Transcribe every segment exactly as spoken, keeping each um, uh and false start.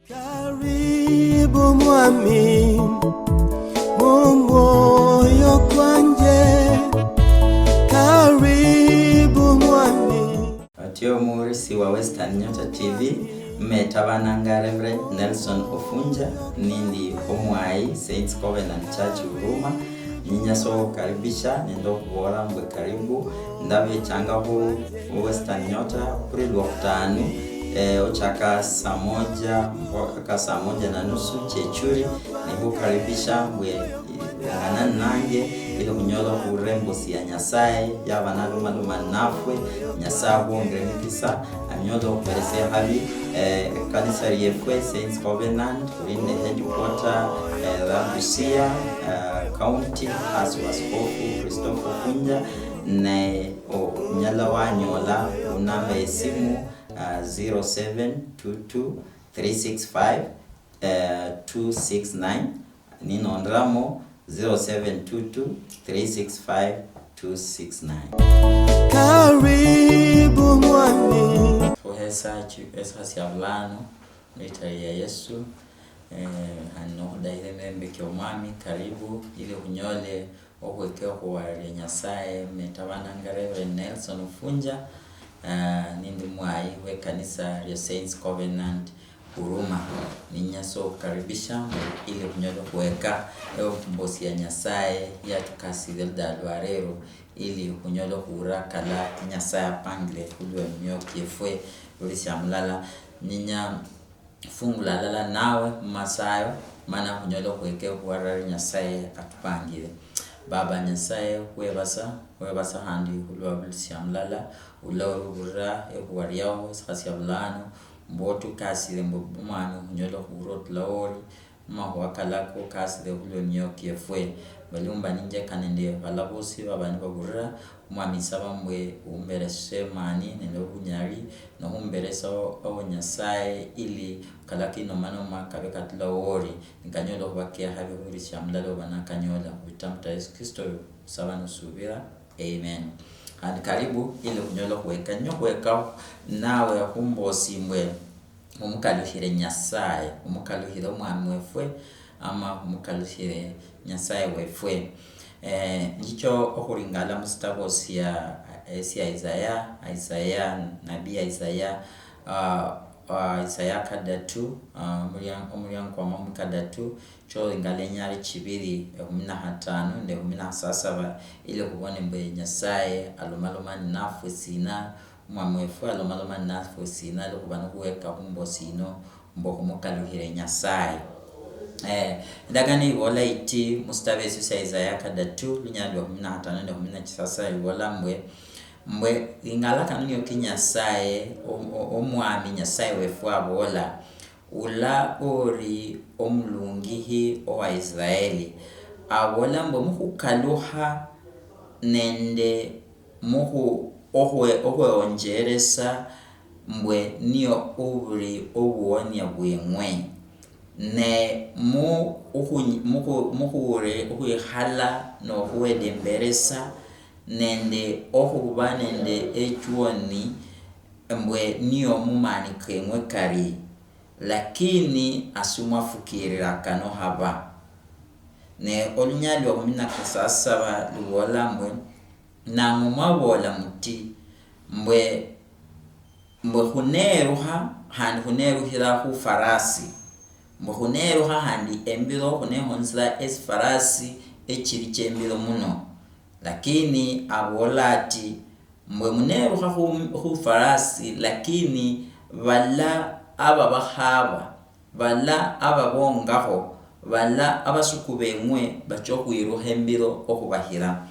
Karibu mwami, mu mwoyo kwanje. Karibu mwami. Otyo omuhurisi wa Western Nyota T V, mmetabananga Reverend Nelson Ofunja, nindi omwayi Saints Covenant Church Huruma. Ninyasa okhukaribisha nende okhubola mbwe karibu. Ndabechanga khu Western Nyota khuri Lwokhutanu, eh, ochaka saa moja mpaka saa moja na nusu chechuri. Nikhukaribisha mbwe ungana nange ili khunyola okhurula embosi ya Nyasaye yaba nalomaloma nafwe. Nyasaye akhwongere emikisa, anyole okhuberesia habi, eh, ekanisa liefwe Saints Covenant, khuli nende headquarter, eh, la Busia, eh, County, hasi wa Askofu Christopher Ofunja, ne onyala wanyola khunamba yesimu, ah, zero seven two two three six five, eh, two six nine, ninonderamo zero seven two two three six five two six nine. Karibu mwami. Khuhesa chi-, esiha sia bulano, Mwitayi ya Yesu, eh, khandi nokhudayira emirembe kia Omwami, karibu, ili khunyole okhweka ekhuwa lia Nyasaye. Metabananga Reverend Nelson Ofunja, ah, nindi mwayi wekanisa lia Saints Covenant Huruma. Ninyasa okhukaribisha ili khunyole okhweka embosi ya Nyasaye yatukasire ludaha lwa rero, ili khunyole okhura kala Nyasaye apangire khulwe mioyo kiefwe. Buli siamulala ninya fungula alala nawe mumasayo, mana khunyole okhweka ekhuwa lia Nyasaye atupangire. Baba Nyasaye, khwebasa, khwebasa khandi khulwa buli siamulala, ula orubulira ekhuwa liao esikha sia bulano, mbu otukasire mbu omwami khunyole okhura otula ori, mumakhuwa kala kokasire khulwe mioyo kiefwe. Mbalumba ninjeka nende bala bosi baba nibabulira, Omwami, saba mbwe umberese mani nende obunyali, nohumberesa o, o Nyasaye, ili kala kinomanoma kabe katula wori, nikanyola okhuba kehabi khubirisia mulala oba nakanyola, khubitamo ta Yesu Kristo, saba nosubira. Amen. Khandi karibu, ili khunyola okhweka, ninyo khweka nawe khumbosi mbwe, Khumukalukhire Nyasaye, khumukalukhire Omwami wefwe, ama khumukalukhire Nyasaye wefwe. Eh, nicho okhuringala musitabo sia, eh, sia Isaya, Isaya, nabii Isaya, ah, ah, Isaya kadatu, ah, omulyan-, omulyango kwa makhumi kadatu, choringala enyari chibiri, ekhumi na khatanu nende ekhumi na khasasaba, ili khubone mbu Nyasaye alomaloma ninafwe sina, Omwami wefwe alomaloma ninafwe sina, likhuba nikhuweka khumbosi yino, mbu khumukalukhire Nyasaye. Eh, endagano ibola iti, musitabo esio sia Isaya kadatu, lunyali lwa khumi na khatano nende khumi na chisasa, ibola mbwe, mbwe, lingala kano nio ki Nyasaye, o-, o-, Omwami Nyasaye wefwe abola, ula ori omulungihi owa Israeli, abola mbwe, mukhukalukha nende mukhu-, okhwe-, okhweonjeresa mbwe nio obuli obuwonia bweng'we, ne mu-, okhunyi-, mukhu-, mukhure okhwikhala nokhwedemberesa nende okhuba nende echuoni mbwe nio mumaani keng'we kari, lakini asimwafukirira kano haba. Ne olunyali lwa khumi na kasasaba lubola mbwe, Nang'o mwaboola muti, mbwe, mbwe khuneerukha khandi khuneerukhira khu farasi, mbwe khuneerukha khandi embiro khuneehontsira esifarasi echili chembiro muno. Lakini aboola ati, mbwe muneerukha khu, khu farasi, lakini bala ababakhaaba, bala ababongakho, bala abasuku beeng'we bachia okhwirukha embiro okhubahira.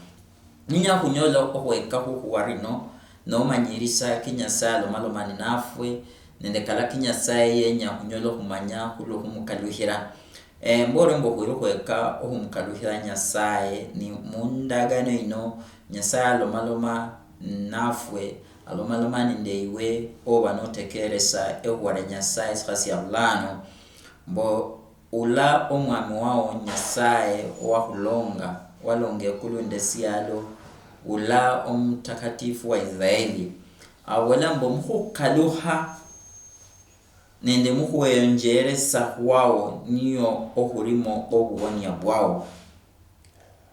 Ninyala khunyola okhweka khukhuwa rino, nomanyirisa ki Nyasaye alomaloma ninafwe, nende kala ki Nyasaye yenya khunyola okhumanya khulwo khumukalukhira. Eh, mbore mbu okhwirukha khweka okhumukalukhira Nyasaye, ni mundagano yino Nyasaye alomaloma ninafwe, alomaloma nende iwe, oba notekeresa ekhuwa lia Nyasaye esikha sia bulano, mbo Ula Omwami wao Nyasaye owakhulonga, walonga ekulu nende esialo, ula Omutakatifu wa Israeli, abola mbu, mukhukalukha nende mukhweyonjeresa khwao niyo okhurimo obuwonia bwao.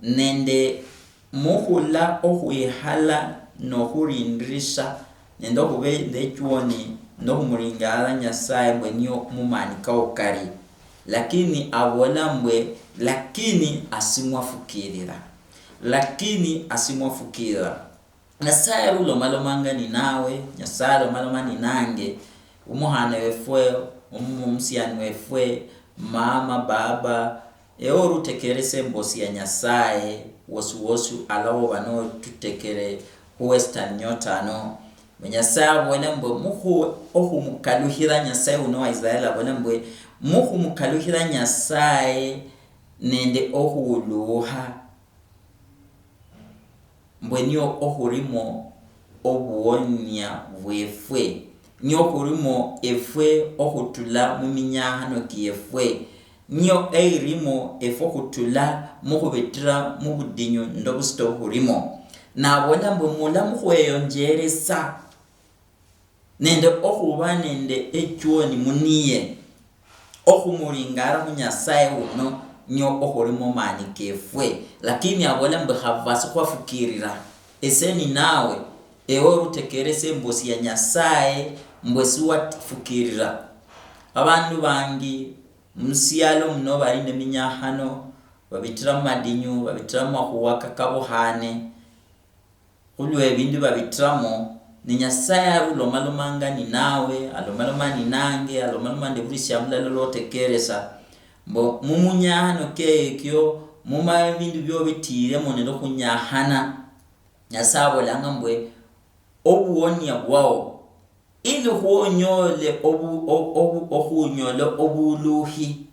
Nende mukhula okhwikhala nokhurindirisha nende okhuba nende echuoni nokhumuringala Nyasaye mbwe niyo mumani kao kari. Lakini abola mbwe, lakini asimwafukirira. Lakini asimwafukirira. Nyasaye ulomalomanga ninawe, Nyasaye alomaloma ninange, umukhana wefwe, omu-, omusiani wefwe, mama, baba, ewe orutekerese embosi ya Nyasaye, wosi wosi alawoba notutekere khu Western Nyota ano. Mbu Nyasaye abole mbwe mukhu-, okhumukalukhira Nyasaye uno wa Israel abole mbwe, mukhumukalukhira Nyasaye nende okhuwuluukha, mbwe niyo okhurimo obuwonia bwefwe, niyo okhurimo efwe okhutula muminyakhano kiefwe, niyo eirimo efwe okhutula mukhubitira mubudinyu nende obusito bukhurimo. Nabola mbwe mula mukhweyonjeresa nende okhuba nende echuoni muniye, okhumuringara khu Nyasaye uno nio okhuli mumaani kefwe. Lakini abola mbwe khaba sikhwafukirira. Ese ninawe, ewe orutekerese embosi ya Nyasaye mbwe siwafukirira. Abandu bangi musialo muno bali neminyakhano, babitira mumadinyu, babitira mumakhuwa kakabukhane, khulwe ebindu babitiramo, ne Nyasaye ari ulomalomanga ninawe, alomaloma ninange, alomaloma nende buli siamulala lotekeresa, mbo mumunyakhano kekio, muma ebindu bio bitiremo nende okhunyakhana, Nyasaye abolanga mbwe obuwonia bwao, ili khwonyole obu-, o-, obu-, okhunyola obuluhi.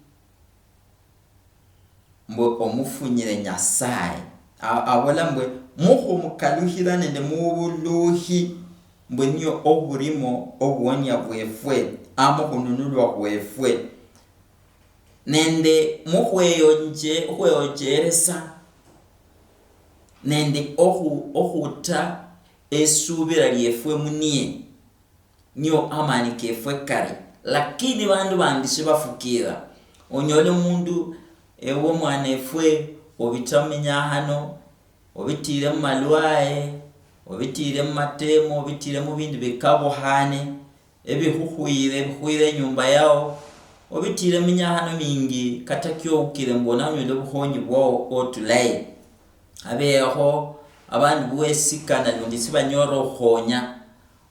Mbwe omufunyire Nyasaye. A-, abola mbwe, mukhumukalukhira nende mubuluhi, mbwe niyo oburimo obuwonia bwefwe, ama okhununulwa khwefwe. Nende mukhweyonje-, okhweyocheresa, nende okhu-, okhuta esubira liefwe muniye. Nio amani kefwe kari, lakini bandu bandi shibafukira. Onyole omundu, ewe omwana efwe, obitira muminyakhano, obitire mumalwaye, obitire mumatemo, obitire mubindu bikabukhane, ebikhukhwire, ebikhukhwire inyumba yao, obitire muminyakhano mingi, kata kioukire mbu onanyole obukhonyi bwao otulaye. Abeho abandu buwesika nalundi sibanyora okhukhonya.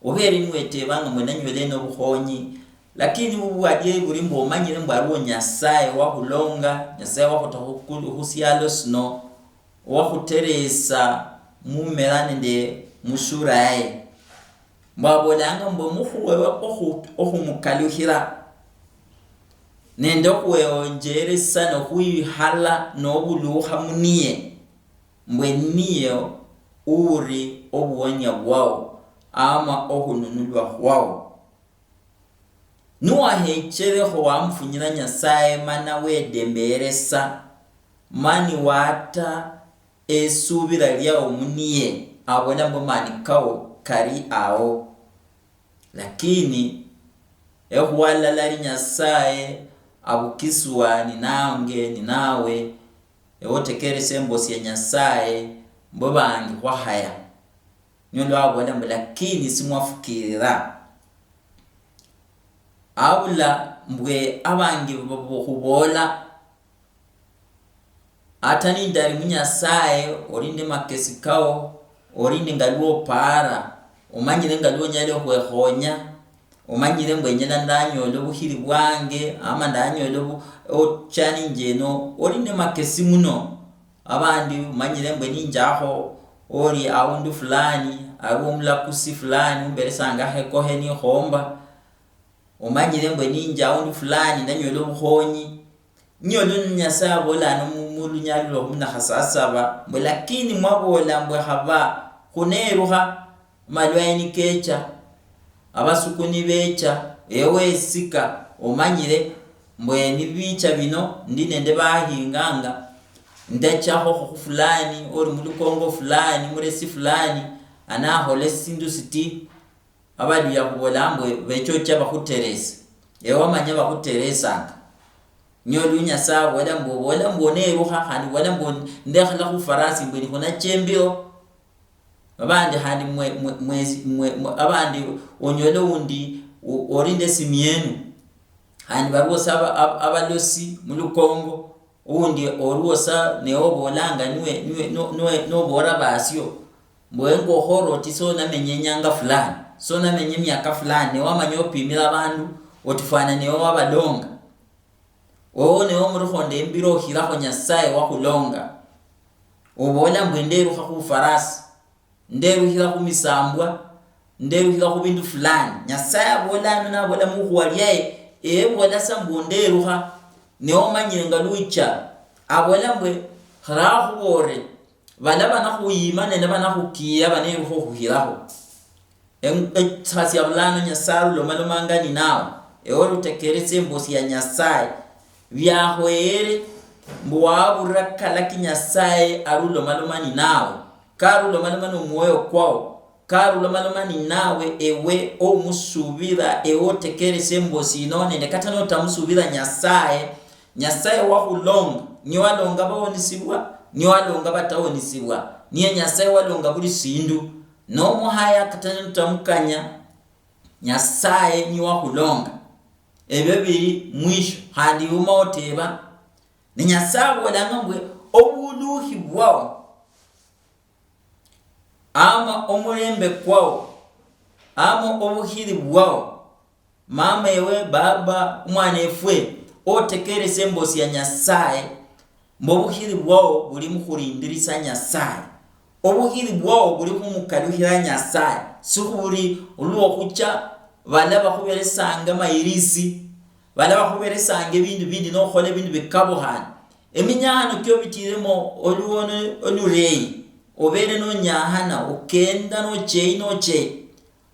Obere niwetebanga mbu nanyolene obukhonyi, lakini mubwadieri buri mbu omanyire mbu aliwo Nyasaye wakhulonga, Nyasaye wakhuta khuku-, khusialo sino, wakhuteresa mumera nende musura yaye. Mbu abolanga mbu mukhuwewe okhu-, okhumukalukhira nende okhweyonjeresa nokhwikhala nobulukha muniye, mbwe niye uri obuwonia bwao ama okhununulwa khwao. Niwahecherekho wamufunyira Nyasaye mana wedemberesa, mani wata esubira liao muniye, abola mbu mani kao kari ao. Lakini ekhwalala li Nyasaye abukiswa ninange ninawe, ewe otekerese embosi ya Nyasaye, mbu bangi khwakhaya. Nio lwabola mbu, lakini simwafukirira. Abula mbwe abangi bo-, bo-, khubola, ata nindali mu Nyasaye, oli nende makesi kao, oli nende nga lwopaara, omanyire nga lwonyala okhwekhonya, omanyire mbu enyala ndanyola obukhiri bwange, ama ndanyola obu-, ochaninje eno, oli nende makesi muno. Abandi omanyire mbu ninjakho oli awundu fulani, ali omulakusi fulani, umberesanga khekohe nikhomba, omanyire mbu ninja awundu fulani, ndanyola obukhonyi. Nio lu Nyasaye abola ano mu, mu lunyali lwa khumi na khasasaba, mbu, lakini mwabola mbu, khaba khunerukha, malwaye nikecha, abasuku nibecha, ewe esika, omanyire mbu nibicha bino, ndi nende bahinganga, ndachakho khu fulani, ori mulukongo fulani, muresi fulani, anakhola esindu siti, abaluya khubola mbu bechocha bakhuterese. Ewe wamanya bakhuteresanga. Nio lu Nyasaye abola mbu, obola mbu onerukha, khandi obola mbu ndekhala khufarasi, mbu nikhuna chembio. Abandi khandi mwe, mwe, mwesi-, mwe, mwe, abandi onyole undi o-, ori nde simu yenu. Khandi baliwo sa aba-, ab-, abalosi mulukongo, undi oriwo sa newe obolanga niwe, niwe, no-, niwe, nobora basio. Mbu engo okhora oti so namenye inyanga fulani, so namenye miaka fulani, ne wamanya opimira abandu oti fwana newe wabalonga. Wowo newe omurukho nde imbiro okhirakho Nyasaye wakhulonga. Obola mbu nderukha khufarasi, nderukhira khumisambwa, nderukhira khubindu fulani. Nyasaye abola ano nabola mukhuwa liaye, ebola sa mbu nderukha, ne omanyire nga lucha. Abola mbu, khara khuboore, bala banakhuyima nende banakhukiya banerukha okhuhirakho. Em-, esikha sia bulano Nyasaye arulomalomanga ninawe, ewe orutekerese embosi ya Nyasaye, biakhoyere mbu waburira kalaki Nyasaye arulomaloma ninawe, karulomaloma nomwoyo kwao, karulomaloma ninawe, ewe omusubira, ewe otekerese embosi ino, nende kata notamusubira Nyasaye, Nyasaye wakhulonga, niye walonga bawonisibwa, niye walonga batawonisibwa, niye Nyasaye walonga buli sindu. Nomuhaya kata notamukanya, Nyasaye niye wakhulonga. Ebyo bili mwisho, khandi iuma oteba, ne Nyasaye abolanga mbwe, obuluhi bwao, ama omurembe kwao, ama obukhiri bwao, mama ewe, baba, omwana efwe, otekerese embosi ya Nyasaye, mbu obukhiri bwao buli mukhurindirisa Nyasaye. Obukhiri bwao buli khumukalukhira Nyasaye, sikhuli olwokhucha bala bakhuberesanga mayirisi, bala bakhuberesanga ebindu bindi nokhola ebindu bikabukhane. Eminyakhano kio bitiremo oluono olureyi, obere nonyahana, okenda nocheyi nocheyi.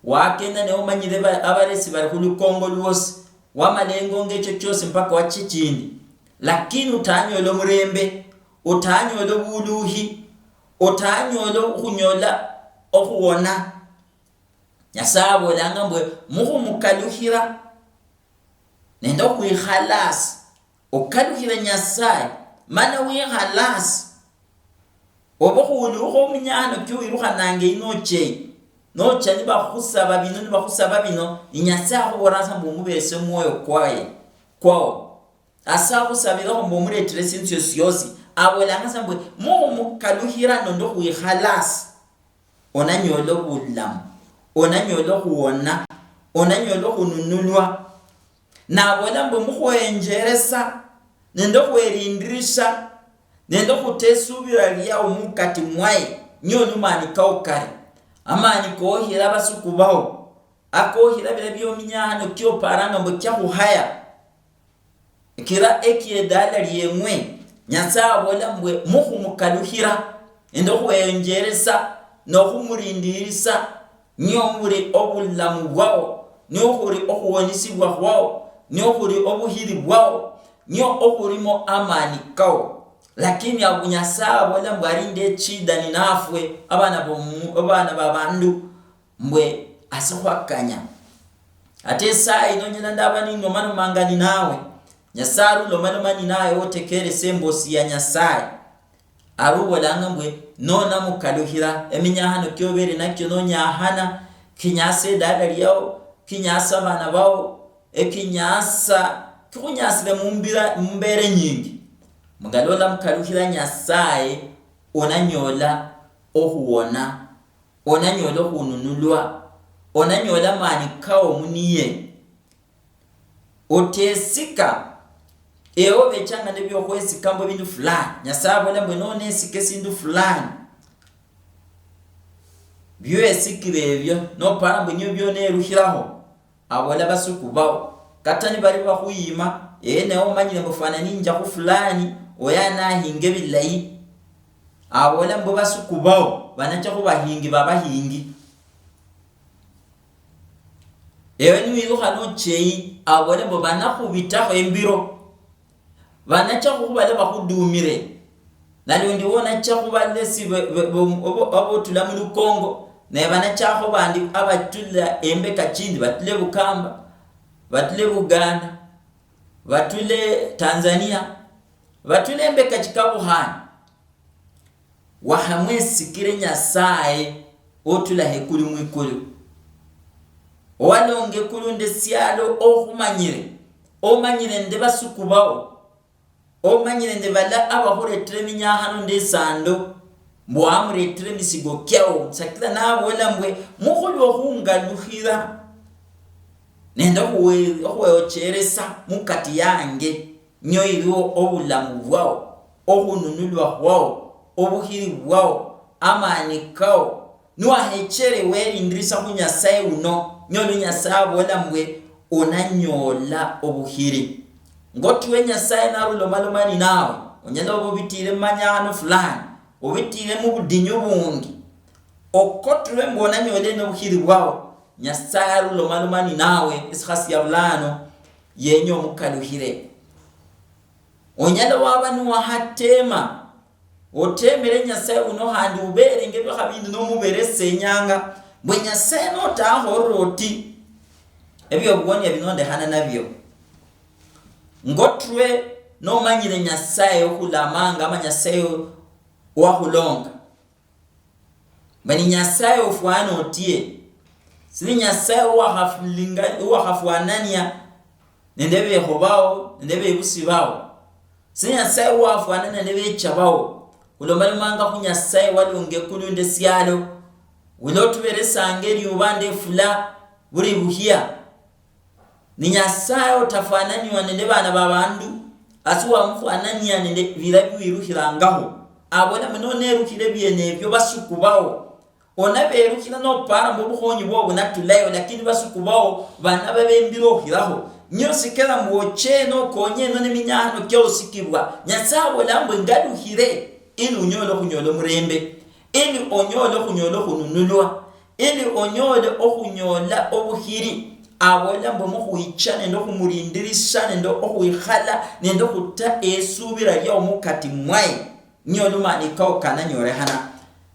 Wakenda ne omanyire ba-, abaresi bali khulukongo lwosi, wamala engongo echo chiosi mpaka wachie chindi. Lakini utanyola omurembe, utanyola obuluhi, utanyola okhunyola okhuwona. Nyasaye abolanga mbwe, mukhumukalukhira nende okhwikhalasi, okalukhire Nyasaye, mana wikhalasi. Oba khuwulikho omunyano kiwirukhananga eyi nocheyi, nocha nibakhusaba bino, nibakhusaba bino, ni Nyasaye akhubolanga sa mbu omubese omwoyo kwaye, kwao. Asa akhusabilekho mbu omuletire esindu siosi siosi. Abolanga sa mbu, mukhumukalukhira nende okhwikhalasi, onanyola obulamu, onanyola okhuwona, onanyola okhununulwa. Nabola mbu, mukhwenjeresa nende okhwerindirisha nende okhutesubira liao mukati mwaye, nio ni mani kao kare. Amani koohira abasuku bao, akoohira bira biominyahano kioparanga mbu kiakhuhaya. Kira ekiedala lieng'we, Nyasaye abola mbwe mukhumukalukhira nende okhwenjeresa nokhumurindirisa, nio muli obulamu bwao, nio khuli okhuwonisibwa khwao, nio khuli obuhiri bwao, nio okhulimo amani kao. Lakini abu Nyasaye abola mbwe ali nde chida ninafwe, abana bomu-, abana babandu, mbwe asikhwakanya. Ate esaa ino nyala ndaba ninomanomanga ninawe, Nyasaye arulomaloma ninawe otekerese embosi ya Nyasaye. Ari obolanga mbwe nonamukalukhira, eminyakhano kiobere nakio nonyahana, kinyasa edala liao, kinyasa abana bao, ekinyasa, kikhunyasire mumbira, mumbere nyingi. Mugala olamukalukhira Nyasaye, onanyola okhuwona. Onanyola okhununulwa, onanyola amaani kao muniye. Otesika, ewe obechanga nebiokhwesika mbu ebindu fulani. Nyasaye abola mbu nonesika esindu fulani, bioesikire ebio, nopara mbu nio bionerukhiraho, Abola basuku bao, kata nibali bakhuyima, ee, nawe omanyire mbu fwana ninjakhu fulani, oyo anahinge bilayi. Abola mbu basuku bao, banacha khubahingi babahingi. Ewe niwirukha nocheyi, abole mbu banakhubitakho imbiro. Banacha khukhuba lwa bakhudumire, nalundi wonacha khuba lesi be-, be-, be-, obo-, abotula mulukongo, naye banachakho bandi abatula embeka chindi batule Bukamba. batule Buganda, batule Tanzania, batule embeka chikabukhane. Wakhamwesikire Nyasaye otula hekulu mwikulu. Owalonga ekulu nde sialo okhumanyire, omanyire nde basuku bao, omanyire nde bala abakhuretire eminyakhano nde esando, mbu wamuretire emisigo kiao, sakira nabola mbwe, "Mukhulwa okhungalukhira nende okhuwe-, okhweocheresa mukati yange, nio iliwo obulamu bwao, okhununulwa khwao, obukhiri bwao, amani kao, niwahechere welindirisa khu Nyasaye uno, nio lu Nyasaye abola mbwe, onanyola obukhiri." Ngotwe Nyasaye narulomaloma ninawe, onyala oba obitire mumanyano fulani, obitire mubudinyu bungi, okotwe mbu onanyole nobukhiri bwao, Nyasaye arulomaloma ninawe, esikhasi ya bulano, yenya omukalukhire. Onyala waba niwahatema, otemere Nyasaye uno khandi uberenge ebikha bindi nomuberesenyanga, mbwe Nyasaye notakhorera oti, ebyo obuonia binondekhana nabio. Ngotwe nomanyire Nyasaye okhulamanga ama Nyasaye owakhulonga. Mani Nyasaye ofwana otie? Sili Nyasaye owakhafulinga-, owakhafwanania nende bekho bao, nende bebusi bao. Sili Nyasaye owafwana nende becha bao. Khulomalomanga khu Nyasaye walunga ekulu nende sialo. Wila otuberesanga eliuba nende efula buli bukhia. Ni Nyasaye otafwananiwa nende bana ba bandu, asi wamufwanania nende bila biwirukhirangaho. Abola mbu, "Nonerukhire biene ebio basuku bao, onaberukhira nopara mbu obukhonyi bwao bunatulayo, lakini basuku bao banaba bembire okhiraho. Nio sikira mbu oche nokonye eno neminyakhano kiao sikibwa." Nyasaye abola mbu, "Ngalukhire, ili unyole okhunyola omurembe, ili onyole okhunyola okhununulwa." Ili onyole okhunyola obukhiri, abola mbu mukhwicha nende okhumurindirisa nende okhwikhala nende okhuta esubira liao mukati mwaye, nio lumani kao kananyolekhana.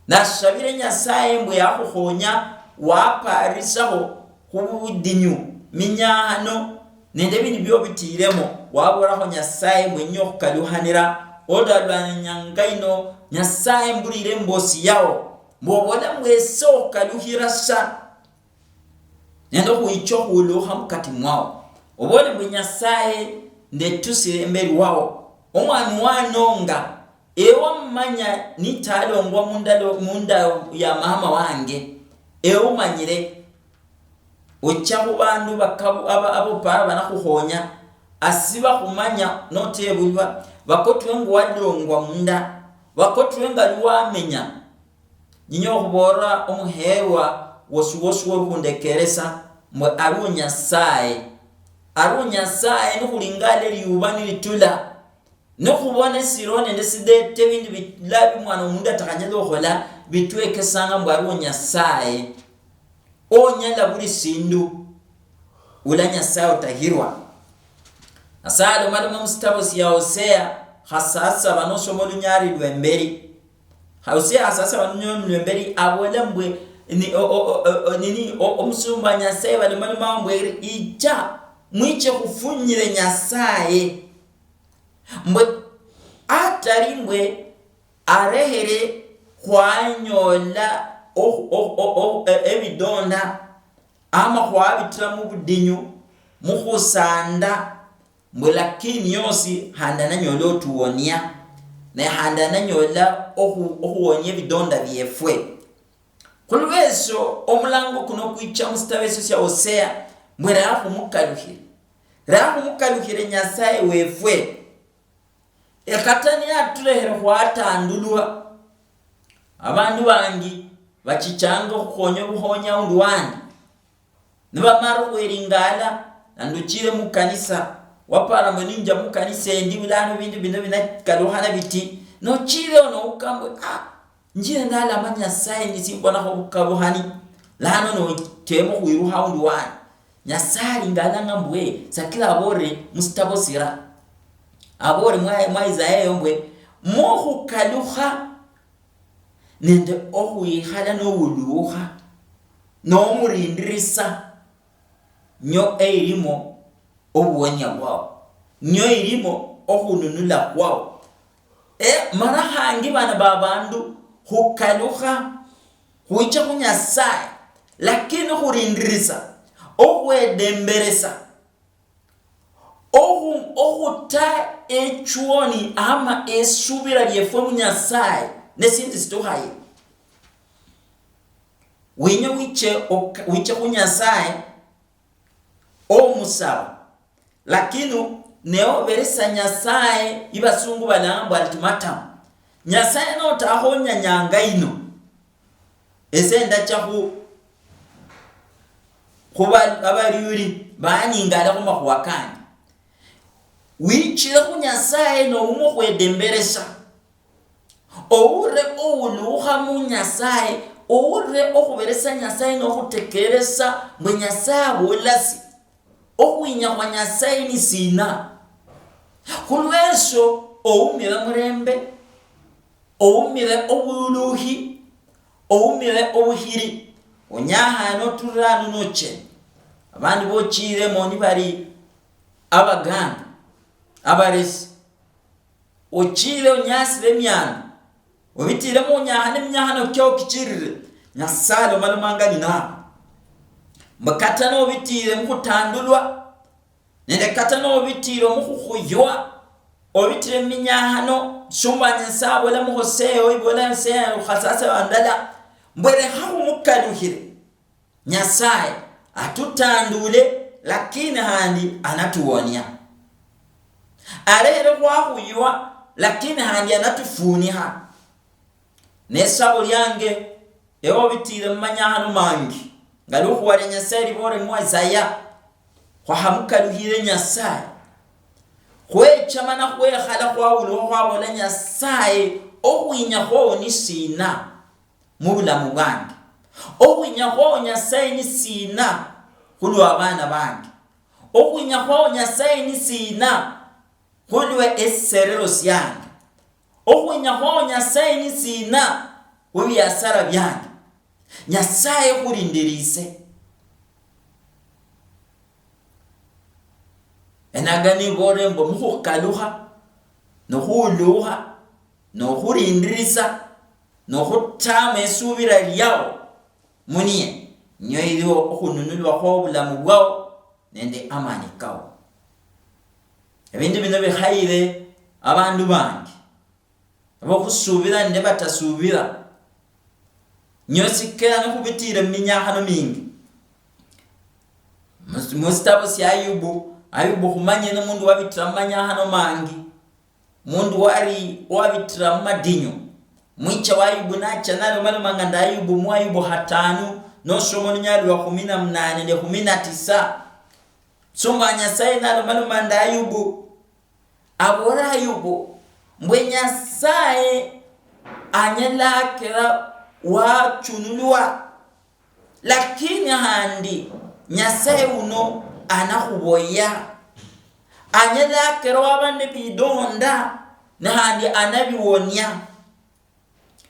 Nasabire Nyasaye mbu yakhukhonya, waparisakho khubudinyu, minyahano, nende ebindu bio bitiremo, waborakho Nyasaye mbu enywe okhukalukhanira, odalwanyanga ino, Nyasaye mbulire embosi yao, mbu obola mbu ese okhukalukhira sa, nende okhwicha okhulukha mukati mwao, obole mbu Nyasaye ndetusire emberi wao, omwami wanonga, ewe wamumanya nitalongwa mundalo, munda ya mama wange, ewe umanyire. Ocha khubandu bakabu-, aba-, abopara banakhukhonya, asi bakhumanya notebulwa, bakotwe nga walongwa munda, bakotwe nga luwamenya. Nyinya okhubolera omuheerwa wosi wosi woli khundekeresa, mbwe aliwo Nyasaye. Aliwo Nyasaye nikhulingala eliuba nilitula, nikhubona esiro nende sidete ebindu bila bi mwana omundu atakhanyala okhola, bitwekesanga mbu aliwo Nyasaye onyala buli sindu, ula Nyasaye otahirwa. Nyasaye alomaloma musitabo sia Hosea khasasaba nosoma olunyali lwemberi. Hosea khasasaba olunyali lwemberi abola mbwe, ni, o, o, o, o, nini, o, omusumba wa Nyasaye balomalomao mbwe, "Icha, mwiche khufunyire Nyasaye." Mbwe atali mbwe arehere khwanyola okhu-, okhu-, okhu-, okhu-, e-, ebidonda, ama khwabitira mubudinyu, mukhusanda, mbwe lakini yosi khandi ananyola otuwonia, ne khandi ananyola okhu-, okhuwonia ebidonda biefwe. Khulwesho omulango kuno kwicha musitabo esho sia Hosea, mbwe raha khumukalukhire. Raha khumukalukhire Nyasaye wefwe. Ekata niyatulehere khwatandulwa, abandu bangi bachichanga okhukhonya obukhonya aundi wandi. Nibamala okhwelingala, nandi ochire mukanisa, wapara mbu ninja mukanisa endi, bulano bindu bino binakalukhana biti, nochire ono ukambwe, ah, njire ndalama Nyasaye nisimbonakho obukalukhani, lano notema okhwirukha aundi wandi. Nyasaye alingalanga mbwe, sakira abolere musitabo sira. Abolere mwa, mwa Isaya eyo mbwe, mukhukalukha nende okhwikhala nowuluukha, nomurindirisa, nyo eirimo obuwonia bwao, nio ilimo okhununula khwao. E, mara khangi bana ba bandu khukalukha khwicha khu Nyasaye, lakini khulindirisa, okhwedemberesa, okhu-, okhuta echuoni ama esubira liefwe mu Nyasaye, nesindu situkhaye. Winye wiche ok-, wiche khu Nyasaye, omusaba, lakini neoberesa Nyasaye ibasungu balanga mbu ultimatum. Nyasaye notakhonya nyanga ino, ese ndacha khu, khuba abaliuli baningale khumakhuwa kanje. Wichire khu Nyasaye nouma okhwedemberesa. Oulire oulukha mu Nyasaye, oulire okhuberesa Nyasaye nokhutekeresa mbwe Nyasaye abola si. Okhwinya khwa Nyasaye ni sina? Khulwesho oumire murembe, oumire obulukhi, oumire obukhiri, onyakhana oturire ano nocheni. Abandi bochire moni bari abaganga, abaresi. Ochile onyasile emiano, obitile munyakhana eminyakhano kio kichirire, Nyasaye alomalomanga ninabo. Mbu kata nobitile mukhutandulwa, nende kata nobitile mukhukhuywa, obitile muminyakhano, shumba Nyasaye abola mukhoseo, ibola Nyasaye khasasa bandala, mbwe lekha khumukalukhile. Nyasaye atutandule, lakini khandi anatuwonia. Alekhere khwakhuywa, lakini khandi anatufunikha. Nesabo liange, ewe obitire mumanyakhano mangi, nga lukhuwa lia Nyasaye libore mu Isaya, khwakhamukalukhire Nyasaye. Khwecha mana khwekhala khwawulwa khwabola Nyasaye, okhwinya khwowo ni sina? Mubulamu bwange. Okhwinya khwao Nyasaye ni sina khulwa abana bange? Okhwinya khwao Nyasaye ni sina khulwa esiserero siange? Okhwinya khwao Nyasaye ni sina khubiasara biange? Nyasaye khulindirise. Enagano ibore mbu mukhukalukha, nokhuulukha, nokhulindirisa, nokhutama esubira liao munie, nio iliwo okhununulwa khwo obulamu bwao nende amani kao. Ebindu bino bikhayire abandu bange, abokhusubira nende batasubira, nio sikera nikhubitire muminyakhano mingi. Mus-, musitabo sia Ayubu, Ayubu khumanyire nomundu wabitira mumanyakhano mangi. Mundu wari owabitira mumadinyu. Mwicha wa Ayubu nacha nalomalomanga nende Ayubu mu Ayubu khatanu, nosoma olunyali lwa khumi na munane nende khumi na tisa. Sumba Nyasaye nalomaloma nende Ayubu, abola Ayubu mbwe Nyasaye anyala akera wachunulwa. Lakini khandi Nyasaye uno anakhuboya. Anyala akera waba nende bidonda, ne khandi anabiwonia.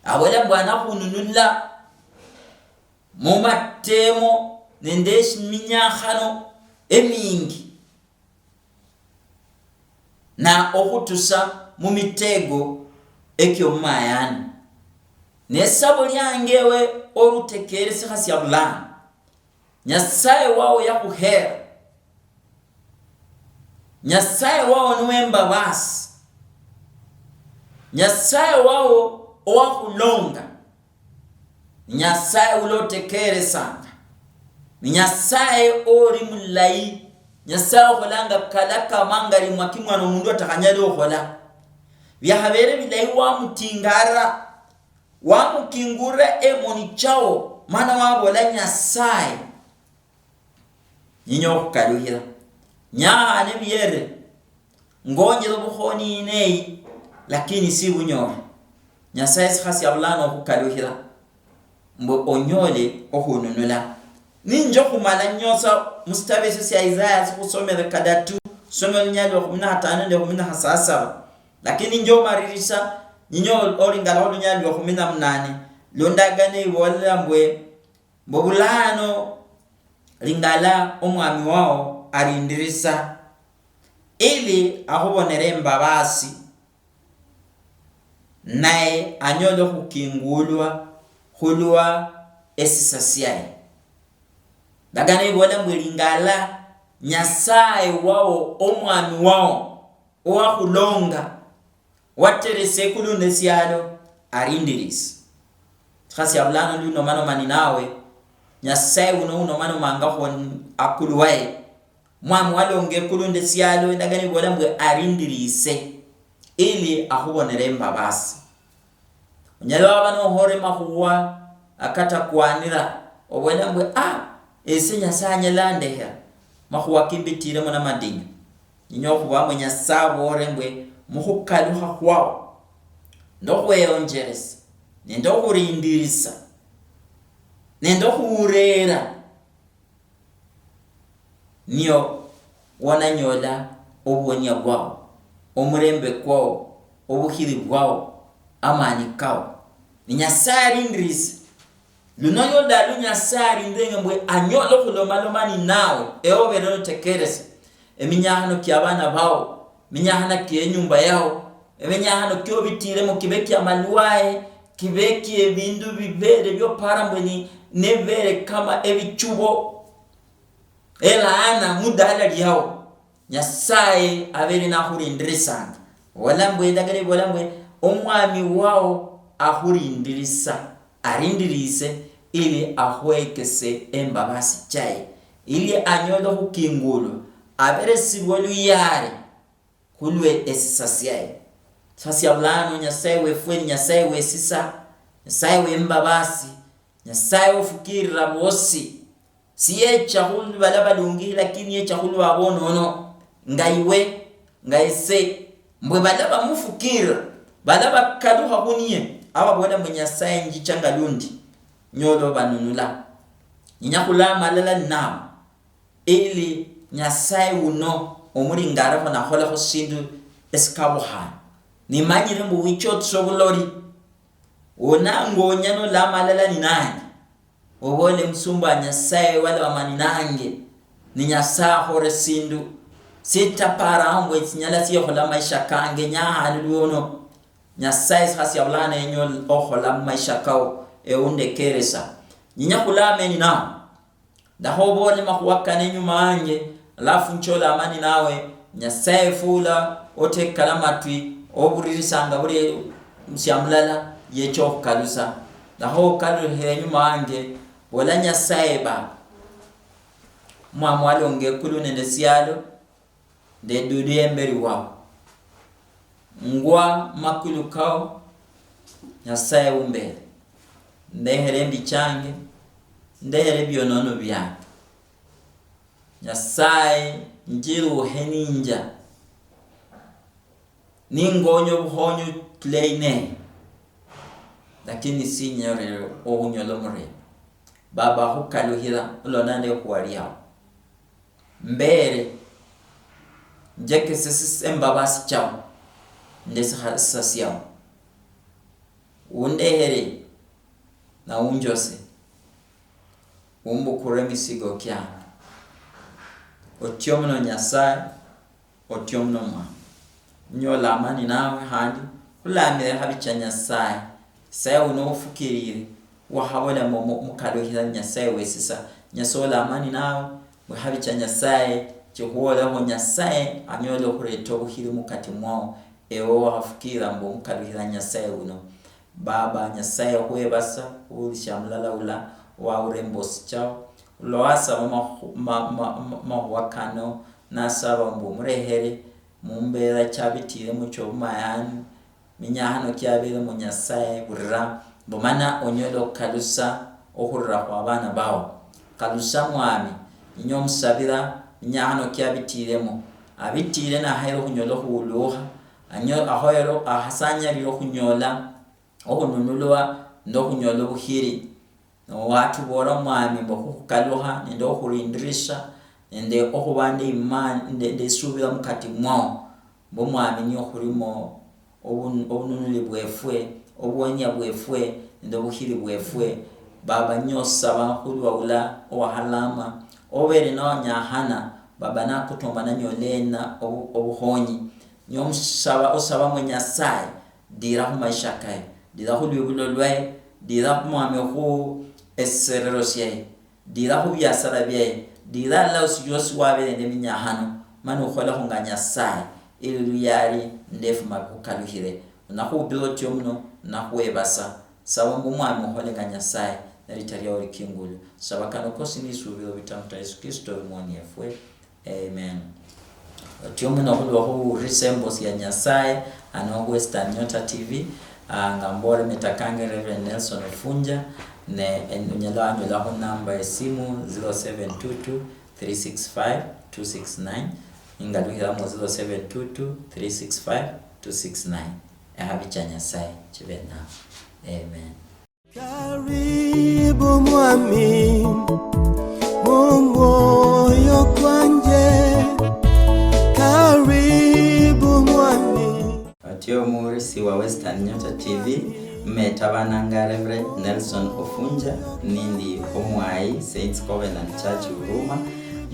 Abola mbu anakhununula mumatemo nende eminyakhano emingi. Na okhutusa mumitego ekiomumayani. Nesabo liange ewe orutekeere sikhasia bulano, Nyasaye wao yakhuheera. Nyasaye wao niwembabasi. Nyasaye wao owakhulonga. Ni Nyasaye ulotekeresanga. Ni Nyasaye ori mulayi. Nyasaye okholanga kala kama nga limwa kimwana omundu atakhanyala okhola. Biakhabere bilayi wamutingara, wamukingura emoni chao, mana wabola Nyasaye, ninya okhukalukhira. Nyakhane biyere, ngonyere obukhoni ineyi, lakini sibunyole. Nyasaye sikhasia bulano okhukalukhira, mbu onyole okhununula. Ninja okhumala nyosa musitabo esio sia Isaya sikhusomere kadatu, some olunyali lwa khumi na khatano nende khumi na khasasaba. Lakini nja omaririsa, ninye ol-, olingala olunyali lwa khumi na munane, lundagane ibolela mbwe, Mbu bulano lingala omwami wao alindirisa ili akhubonere embabasi, naye anyole okhukingulwa khulwa esisa siaye. Ndagano ibola mbwe, lingala Nyasaye wao, omwami wao, owakhulonga, wateresa ekulu nende esialo, arindirise. Khasi abulano ndi unomanoma ninawe, Nyasaye uno unomanomangakho akulu waye, mwami walonga ekulu nende esialo, endagano ibola mbwe arindirise, ili akhubonere embabasi. Onyala waba nohore makhuwa akatakwanira, obola mbwe, "Ah, ese Nyasaye anyala andehera, makhuwa kimbitiremo namadinyu." Ninya okhuba mbwe Nyasaye abore mbwe, mukhukalukha khwao, ndokhweyonjeresa, nende okhurindirisa, nende okhuwurera, nio wonanyola obuonia bwao, omurembe kwao, obukhiri bwao, amani kao. Ni Nyasaye arindirise. Luno yoda lu Nyasaye arindenge mbwe anyole okhulomaloma ninawe, ewe obere notekeresa eminyakhano kia abana bao, eminyakhano kia enyumba yao, eminyakhano kia obitiremo kibe kia malwaye, kibe kia ebindu bibere biopara mbwe ni, nebere kama ebichubo, elaana mudala liao. Nyasaye abere nakhurindirisanga. Bola mbwe, endagano ibola mbwe, omwami wao akhurindirisa, arindirise, ili akhwekese embabasi chaye, ili anyole okhukingulwa, aberesibwe oluyali khulwe esisa siaye. Sasia bulano, Nyasaye wefwe ni Nyasaye wesisa, Nyasaye wembabasi, Nyasaye ofukirira bosi. Siyecha khulwa bala balungi, lakini yecha khulwa abonono, nga iwe, nga ese, mbwe bala bamufukirira, bala bakalukha khuniye, ababola mbwe, "Nyasaye, njicha nga lundi, nyola obanunula." Ninya khula amalala ninabo, ili Nyasaye uno omulingarekho nakholekho sindu esikabukhane. Nimanyire mbu wicha otuse obuloli, onangonya nola amalala ninanje. Obole, musumba wa Nyasaye, wala wamani nange, ni Nyasaye akhore sindu sitapara mbwe sinyala siekhola maisha kange nyahanilwe uno. Nyasaye sikhasia bulano enyo okhola mumaisha kao, ewe undekeresa. Nyinya khula ameni nao. Ndakha obole makhuwa kane inyuma wanje, alafu nchola amani nawe, Nyasaye fula otekala amatwi, oburirisanga buli musiamulala, yecha okhukalusa. Ndakha okalukhira inyuma wanje, bola, "Nyasaye Baba, mwami walonga ekulu nende esialo, ndedudu emberi wao. Ngwa makulu kao, Nyasaye umbere. Ndehere embi change, ndehere ebionono biange. Nyasaye, njiruhe ninja, ningonya obukhonyi otuleyi neye, lakini sinyolere okhunyola omurembe. Baba, khukalukhira olonda nde khuwali ao. Mbere, njekese sis-, embabasi chao, nde sikha-, sisa siao. Undehere na unjose, umbukure emisigo kiange. Otio muno Nyasaye, otio muno Mwana. Nyola amani nawe khandi khulamire khabi cha Nyasaye. Nyasaye uno ufukirire, wakhabola mu-, mu-, mukalukhira Nyasaye wesisa. Nyasaye ola amani nawe, bwe khabi cha Nyasaye chikhuwolekho, Nyasaye anyole okhureta obukhiri mukati mwao. Ewe wakhafukirira mbu omukalukhira Nyasaye uno. Baba Nyasaye, khwebasa khubuli shamulala ula wawura embosi chao. Ula wasaba makhu-, ma-, ma-, ma-, makhuwa kano, nasaba mbu omurehere mumbera chabitire mucho obumayani, minyakhano kiabere mu Nyasaye, burira, mbu mana onyole okhukalusa okhurira khwabana bao. Kalusa Mwami, ninye omusabira, minyakhano kiabitiremo. Abitire nakhayere okhunyola okhuwulukha, anyo-, akhoyere, akhasanyalire okhunyola okhununulwa nende okhunyola obukhiri. Nowatubola Omwami mbu khukhukalukha nende okhurindirisha nende okhuba nde ima-, nde, nde esubira mukati mwao, mbu Omwami niye okhurimo obun-, obununuli bwefwe, obuwonia bwefwe nende obukhiri bwefwe. Baba, niosaba khulwa ula owakhalama, obere nonyakhana, Baba nakutomba nanyola ena obu-, obukhonyi. Nyomusaba, osaba mwe Nyasaye, dira khumaisha kaye, dira khulwibulo lwaye, dira khumwami khu esiserero syaye, dira khubiasara byaye, dira alala osi yosi wabere nende minyakhano, mani ukholekho nga Nyasaye, ili luyali ndefuma bikhukalukhire. Nakhuupira otyo muno, nakhwebasa. Saba mbu Omwami okhole nga Nyasaye, nelita lyawo likingulu. Saba kano kosi nisubiro bitamta Yesu Kristo omwoni efwe. Amen. Otyo muno khulwa khuwulirisa embosi ya Nyasaye, ano Western Nyota T V, ah, nga mbole metakange Reverend Nelson Ofunja, ne en-, unyala wanyola khu namba esimu zero seven two two, three six five, two six nine, ningalukhiramo zero seven two two, three six five, two six nine. Ekhabi cha Nyasaye chibe nawe. Amen. Karibu mwami, mu mwoyo kwanje. Karibu mwami. Otyo omuwulirisi wa Western Nyota T V, mmetabananga Reverend Nelson Ofunja, nindi omwayi Saints Covenant Church Huruma.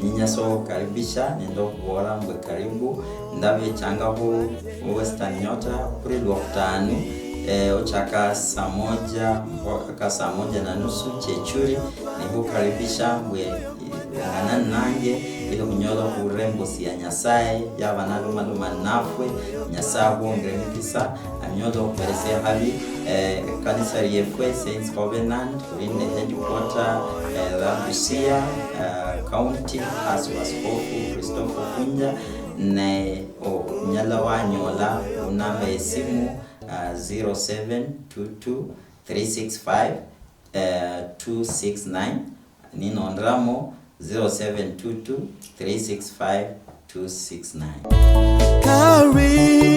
Ninyasa okhukaribisha nende okhubola mbwe karibu. Ndabechanga khu Western Nyota khuli Lwokhutanu, eh, ochaka saa moja mpaka saa moja na nusu chechuli. Nikhukaribisha mbwe ungana nange ili khunyole okhurula embosi ya Nyasaye yaba nalumaluma nafwe. Nyasaye akhwongere emikisa, anyole okhuberesia ekhabi, eh, ekanisa liefwe Saints Covenant, khuli nende headquarter, eh, la Busia, eh, County, hasi wa Askofu Christopher Ofunja, ne onyala wanyola khunamba yesimu, ah, zero seven two two three six five, eh, two six nine, ninonderamo zero seven two two three six five two six nine. Karibu.